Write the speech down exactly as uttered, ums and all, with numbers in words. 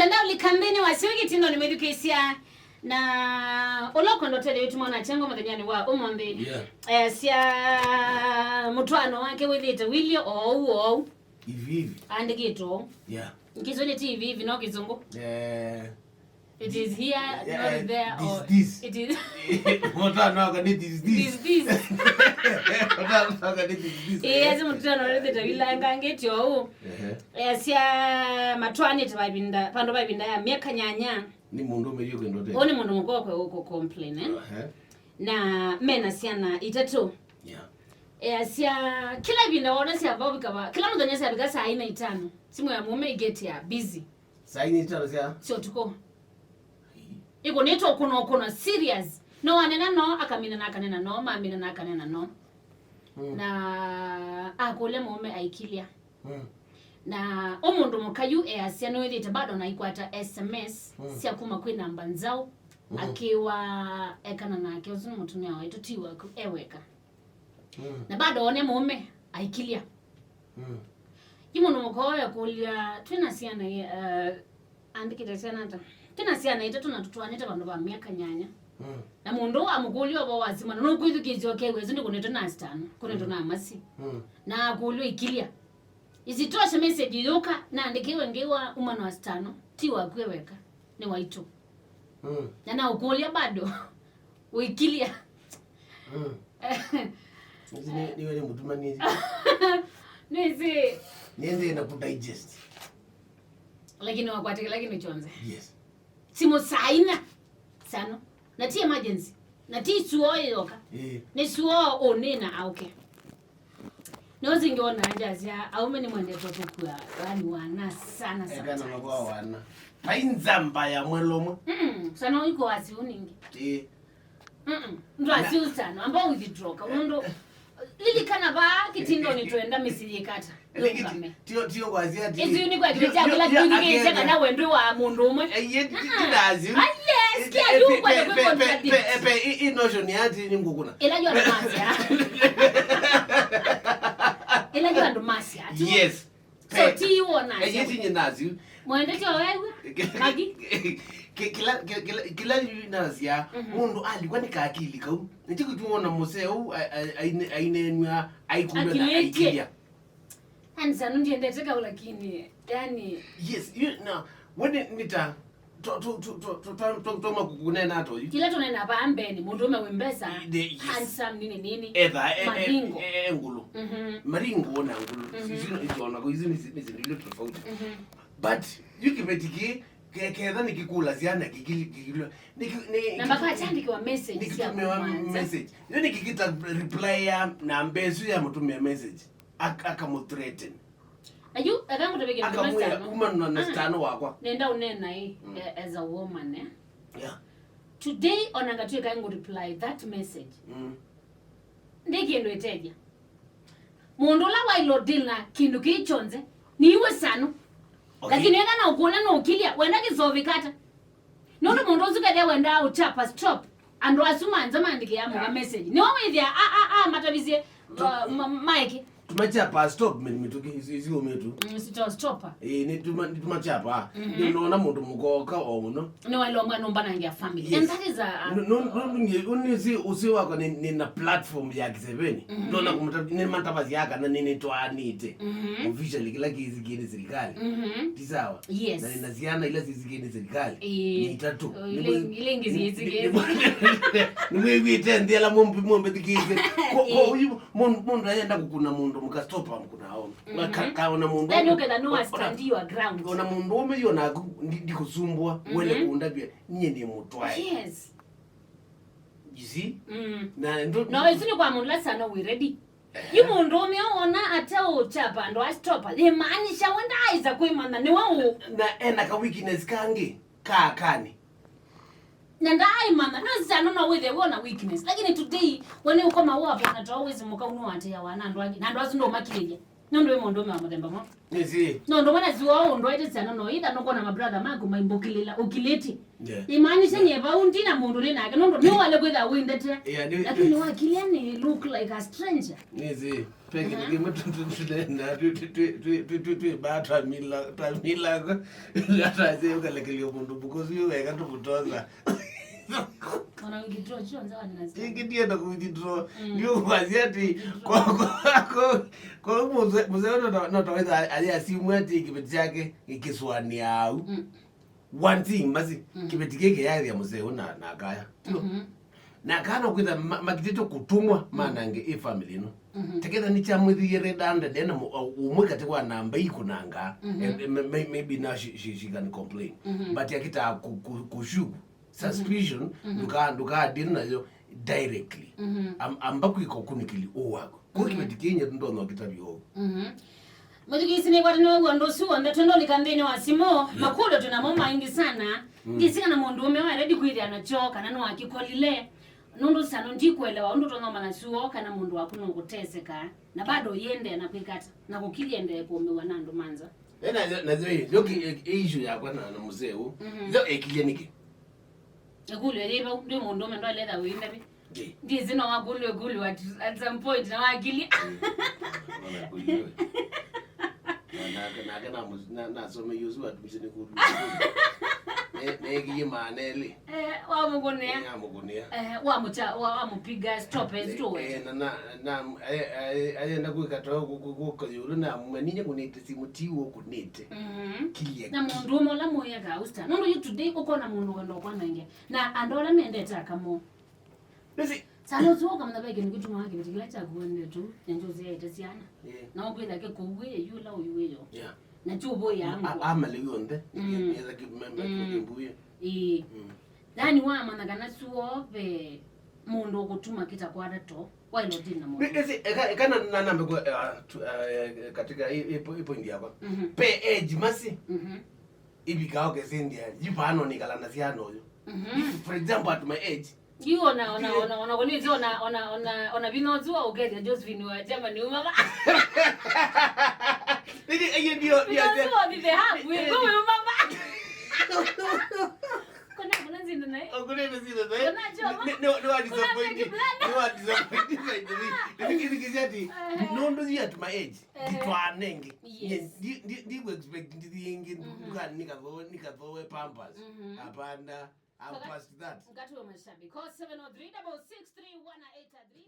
Ndaũlika nthĩnĩ wa syũĩ kĩtindo nĩmwĩthukĩĩsya, na ũla ũkwenda ũtethyo witũ mwana kyangwa mũthenyanĩ wa ũmũnthĩ. Yeah. Eh, sya mũtwaano wake wĩthĩĩte wilio oou oou. Hivi hivi. Andĩkĩtwe ũu. Yeah. Kĩswahili ti hivi hivi, no kĩzungu. Eh, it is here, yeah, not there, this, or this. It is. Mũtwaano wake nĩ this, this. This, this. Mũtwaano wake nĩ this, this. Eh, esi mũtwaano wĩthĩĩte wilangangĩtwe ũu. Ehe. Eh, sya matwaanĩte vavinda, vandũ vavinda ya myaka nyanya. Nĩ mũndũ ũme yu kĩndũ te. Ũũ nĩ mũndũ mũkokwe ũkũ complain, eh? Ehe. Na mena syana itatũ. Yeah. Easya, kĩla ĩvinda wona syavovika va, kĩla mũthenya syavika saa ina itano, simũ ya mũũme ĩketĩa busy. Saa ina itano sya? Sya ũtukũ. Ĩkũnĩtwe ũkũna ũkũna, serious. No wanena no, akamina na akanena no, mamina na akanena no. Mm. Na akũlya mũũme aikilya. Mm. Na ũ mũndũ mũka yu easya nĩwĩthĩte bado naikwata S M S, mm, sya kuma kwĩ namba nzaũ, mm, akĩwa ekana nake, ũsu nĩ mũtumĩa waitũ, ti waku, e weka. Mm. Na bado one mũũme aikilya. Mm. Yu mũndũ mũka ũũ ekũlya, twĩ na syana, uh, andĩkĩte syana ata? Twĩ na syana itatũ na tũtwaanĩte vandũ va myaka nyanya. Mm. Na mũndũ ũũ amũkũlya ũvoo wa simũ, na nũkwĩthukĩĩsya ũkew'a, ĩsu ndĩkũnĩtwe na asitano, kũnĩtwe, mm, na amasi. Mm. Na akũlya ikilya. Isitoshe message yũka, naandĩkĩwe ngĩwa umano asitano, ti waku e weka, nĩ waitũ. Mm. Na naũkũlya bado, ũikilya. Mm. Nĩsĩ nĩ, nĩwe nĩ mũtumanĩsye. Nĩsĩ. Nĩendee na kũdigest. Lakini wakwata kĩla kĩndũ kyonthe. Yes. Simũ saa ina. Sano. Na ti emergency. Na ti suo yoka. Eh. Nĩ suo ũnĩna aũke. Nĩyo zingiona njasya, aume nĩ mwendete kũkua, yani wana sana, eka na sometimes. Makwa wana. Vai nzamba ya mwelomwe. Mm, sana iko wasi uningi. Eh. Mm-mm. Ndwasi usano, amba withdraw, ka ũndũ, lilikana va kĩtindo nĩ twenda mĩsyĩ yĩkata. Lĩngĩ ti-, tio, tio kwasya ati. Ĩsu nĩ kwa kĩvĩtya kĩla kĩthukĩĩsya kana wendũ wa mũndũ ũmwe. Eh, ye, ti, ti, ah, lazima. Aye, sikia yu kwenda kwĩ contradict. Pe, pe, i, i notion ya ati nĩ ngũkũna. Ĩla yu andũ masya. Ĩla yu andũ masya. Yes. So, ti wona. Eh, yeti nye nazi. Mwendete wewe. Magi. Ki-, kila, ki-, kila, kila yu nazi ya, mhm, mũndũ alikwa nĩ kakili kau. Nĩtikutuona mũseo, a, a, aine-, ainenwa, aikulwa na akilĩtie. Aikilya. Ani sana ndiendete kau lakini, yani. Yes, you, no, when it, nita, to, to, to, to, to, to, to, to, to, kũneena ata ũyu? Kĩla tũneena vaa mbeni, mũndũũme wĩ mbesa, the, yes, handsome, nini, nini, etha, e, e, maringo, e, e, ngũlũ. Mhm. Maringo na ngũlũ. Mhm. Isu no, isu ona, isu nĩ, nĩ syĩndũ ilĩ tofauti. Mhm. But, yu kĩveti kĩ, ke-, ketha nĩkĩkũlasya na kĩkili-, kĩkilwa. Nĩkĩ-, nĩ-, na mpaka nĩkĩ-, achandĩkĩwa message sya nĩkĩtũmĩwa kũmwanza. Message. Yu nĩkĩkĩta reply ya namba ĩsu ya mũtũmĩa message. Ak-, akamũthreaten. Na yu, eka ngũtavĩke akamwĩa, "Uma na, na, ah, sitano wakwa." Nenda ũnena ĩ, mm, eh, as a woman, eh? Yeah. Today, ona ngatwĩka ngũ reply that message. Mm. Ndi kĩndũ ĩtethya. Mũndũ ũla waĩlwe deal na kĩndũ kĩĩ kyonthe, nĩ iwe sano. Okay. Lakini eka na ũkũlya no ũkilya, wenda kĩsovĩka ata? Nũndũ mũndũ ũsu kethĩa wendaa ũchapa stop, andũ asu manza maandĩkĩa mũka message. Nĩwe wĩthĩa, a, a, a, matavisye, uh, ma-, maeke. Tumachapa stop mĩtũkĩ, isi, isi ũmĩtu. Mm, sito stopper. Eh, nĩ tuma, nĩ tumachapa. Mhm. Nĩ nona mũndũ mũkoka o mũno. Nĩ waĩlwa mwana ũmbanangĩa family. Yes. And that is a, a, no, no, no, nĩ, nĩ, ũsĩ wakwa nĩ, nĩ na platform ya kĩseveni. Mhm. Ndona kũmata-, nĩ matavasya kana nĩ, nĩ twaanĩte. Mhm. Officially, kĩla kĩsĩ kĩĩ nĩ sirikali. Mhm. Ti sawa? Yes. Na nĩ na syana ila sĩsĩ kĩĩ nĩ sirikali. Ĩĩ. Nĩ itatũ. O, ile, ile ingĩ sĩsĩ kĩĩ. Nĩmwĩw'ĩte nthĩ ala mũmbĩthikĩĩsye. Ko, ko, ĩĩ, ũyu mũndũ, mũndũ ayenda kũkuna mũndũ mũka stop amkuna. Ka-, mhm, kaona mũndũ then ũketha no, ona, stand your ground. Ona mũndũ ũme yu onaku ndi-, ndikũsumbua, mhm, wene kũndavya, nyie nĩ mũtwae. Yes. You see? Mm. Na ndo-, no, ĩsu nĩ kwa mũndũ ũla sana wĩ ready. Eh. Yu mũndũ ũme wona ate ũchapa andũ a stopper, yĩmaanisha we ndaaĩsa kwĩmanya nĩwe ũ- na ena ka weakness kangĩ, ka akani. Na ndaaĩmanya, no sana no wĩthĩe wona weakness. Lakini today, we nĩ ũkoma wapona to wĩsĩ mũka ũnũatĩawa na andũ angĩ. Na andũ asu ndũmakilĩlya. Nũndũ wĩ mũndũũme wa mũthemba mwa. Nĩsĩ. Nũndũ mwana ziwa ũndwaĩte syana no itha nũkona mabrother maku maimbũkĩlĩla ũkilĩtye. Yeah. Imaanisha nyie vau ndina mũndũ nĩ nake nũndũ nĩwe wale kwĩtha wĩndete. Yeah, nĩ- Lakini wakilya nĩ look like a stranger. Nĩsĩ. Pe kĩndũ kĩmwe tũnenda twĩ baa twamila twamila atasye ũkalekelio mũndũ because wĩ wega tũmũtosa. Ona withdraw kyonthe wanasya. Ĩngĩ ndienda kũwithdraw. Ndio kwasya ati kwa kwa kwa kwa mzee mzee no no taweza aje asimu ati kibeti chake ikiswani au. One thing masi kibeti keke ya ya mzee una na kaya. Tio. Na kana kwitha makitite kutumwa manange i family ino. Teketha ni cha mwithi red handed ena umwe kati wa namba ikunanga. Maybe now she, she, she can complain. But akita kushuku suspicion nduka nduka deal nayo directly. Am- amba kwika ukunikili uwaku kwa kiveti kinye ndono kitabi ogu. Mũthukĩĩsi nĩkwatana wew'a ũndũ ũsu w'onthe twendolika nthĩnĩ wa simũ. Makũlyo twĩ namo maingĩ sana. Ngĩsĩ kana mũndũũme wa ready kwĩthĩa nakyo kana nĩwakikolile. Nũndũ sano ndikũelewa ũndũ ũtonya ũmanya suo kana mũndũ waku nũkũteseka na bado ũyĩendee na kwĩka ata na kũkilya endee kũũmĩw'a na andũ ma nza. Ena nayo ĩ yoki issue yakwa na na mzee u. Yo ekilye niki? Ĩkũlyo yĩ vau ndwĩ mũndũũme ndwaletha wĩinda vi. Ndizi na wakulu ekulu at, at some point na wakili. Nake nake namu- na- nasome yusu atumisini kulu. Nekiye maana eli. Eh, wamũkũnĩa. Yamũkũnĩa. Eh, wamũcha wa- wamũpiga stop as to Eh, na na na ayenda kwika to kuka yulu na mweninye kunite simu ti wo kunite. Mhm. Kilie. Na mũndũ ũmwe ũla mũyeka usta nũndũ yu today ũkona mũndũ wenda ũkwanange na andũ ala mendete akamo. Nĩsĩ. Sana ũsu ũkamanya ve kĩndũ kĩtumaa kĩveti kĩla kyakuanĩte tu na njozi yaĩte syana. Yeah. Na ũkwĩtha kĩkũw'ĩe yu ũla ũiw'ĩyo. Yeah. Na kyũvũĩa ngwa. Amaliw'e onthe. Mm. Nĩgetha kĩmembe kĩmbuye. Ĩĩ. Mm. Yaani wamanya kana suo ve mũndũ ũkũtuma kĩtakwata to waĩlo thĩna mũno. Nĩsĩ eka eka na na nambe kwa eh, tu- eh, katika hii hii po- hii point yakwa. Mhm. Pe age masi. Mhm. Ibikao kesindia yipano nikala na siana uyu. Mhm. If, for example, at my age, Yu ona ona ona ona kũnĩsĩ ona ona ona ona vinya ũsu wa ũkethĩa Josephine wa Germany uma va. Nini ayo ndio ndio. Vinya ũsu wa the half we go we uma va. Kuna kuna nzinda naye. Okule ndio zile naye. Kuna choma. Ni ni wa disappoint. Ni wa disappoint by the way. Nini kizati? No ndo at my age. Nditwanenge. Yes. Ndi ndi ndi expect ndi yingi ndukani nikathoe nikathoe pampers. Hapana. I'm past that. Mkati wa mashabiki. Call seven oh three double six three one eight three.